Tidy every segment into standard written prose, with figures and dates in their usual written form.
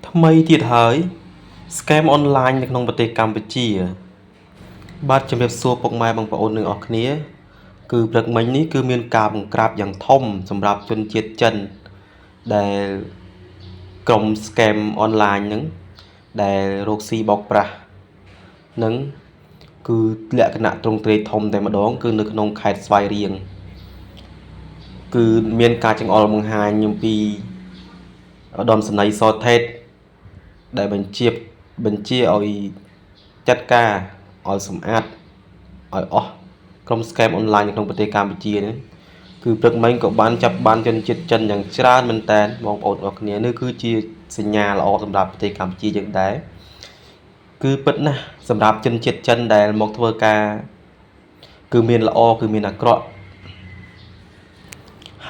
ថ្មីទៀតហើយ Scam អនឡាញនៅក្នុងប្រទេសកម្ពុជា បាទជំរាបសួរពុកម៉ែបងប្អូនទាំងអស់គ្នា គឺព្រឹកមិញនេះគឺមានការបង្ក្រាបយ៉ាងធំសម្រាប់ជនជាតិចិនដែលក្រុម Scam អនឡាញហ្នឹងដែលរកស៊ីបោកប្រាស់នឹងគឺលក្ខណៈទ្រង់ទ្រាយធំតែម្ដង គឺនៅក្នុងខេត្តស្វាយរៀងគឺមានការចង្អុលបង្ហាញអំពីឧត្តមសេនីយ៍សថេតដែលបញ្ជាបញ្ជាឲ្យចាត់ការឲ្យសម្អាតឲ្យអស់ក្រុម scam អនឡាញនៅក្នុងប្រទេសកម្ពុជានេះគឺព្រឹកមិញក៏បានចាប់បានជនជាតិចិនយ៉ាងច្រើនមែនតើបងប្អូនអរគ្នានេះគឺជាសញ្ញាល្អសម្រាប់ប្រទេសកម្ពុជាយើងដែរគឺពិតណាស់សម្រាប់ជនជាតិចិនដែលមកធ្វើការគឺមានល្អគឺមានអាក្រក់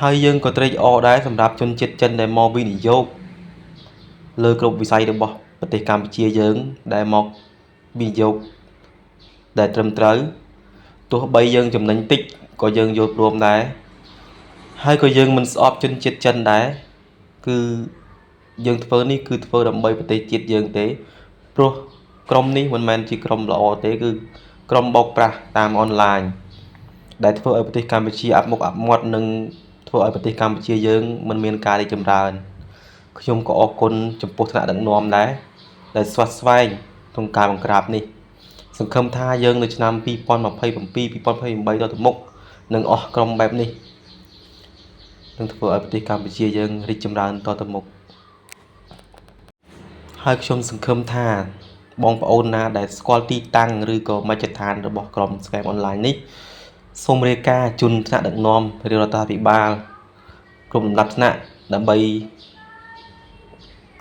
ហើយយើងក៏ត្រេកអរដែរសម្រាប់ជនជាតិចិនដែលមកវិនិយោគលើគ្រប់វិស័យរបស់ប្រទេសកម្ពុជាយើងដែលមកវិនិយោគដែលត្រឹមត្រូវទោះបីយើងចំណេញតិចក៏យើងយល់ព្រមដែរហើយក៏យើងមិនស្អប់ជនជាតិចិនដែរគឺយើងធ្វើនេះគឺធ្វើដើម្បីប្រទេសជាតិយើងទេព្រោះក្រុមនេះមិនមែនជាក្រុមល្អទេគឺក្រុមបោកប្រាស់តាមអនឡាញដែលធ្វើឲ្យប្រទេសកម្ពុជាអាប់មុខអាប់មាត់និងធ្វើឲ្យប្រទេសកម្ពុជាយើងមិនមានការរីកចម្រើនខ្ញុំក៏អរគុណចំពោះថ្នាក់ដឹកនាំដែរដែលស្វះស្វែងក្នុងការបង្ក្រាបនេះសង្ឃឹមថាយើងនៅឆ្នាំ2027 2028តទៅមុខនឹងអស់ក្រុមបែបនេះនឹងធ្វើឲ្យប្រទេសកម្ពុជាយើងរីកចម្រើនតទៅមុខហើយខ្ញុំសង្ឃឹមថាបងប្អូនណាដែលស្គាល់ទីតាំងឬក៏មជ្ឈដ្ឋានរបស់ក្រុម Scam Online នេះសូមរាយការណ៍ជូនថ្នាក់ដឹកនាំរាជរដ្ឋាភិបាលគ្រប់លំដាប់ថ្នាក់ដើម្បី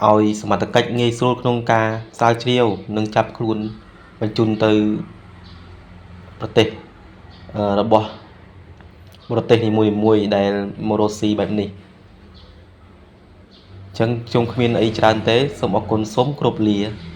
ឲ្យសមត្ថកិច្ចងាយស្រួលក្នុងការស្រាវជ្រាវនិងចាប់ខ្លួនបញ្ជូនទៅប្រទេសរបស់ប្រទេសនីមួយៗដែលមករកស៊ីបែបនេះអញ្ចឹងខ្ញុំគ្មានអីច្រើនទេសូមអរគុណសូមគោរពលា។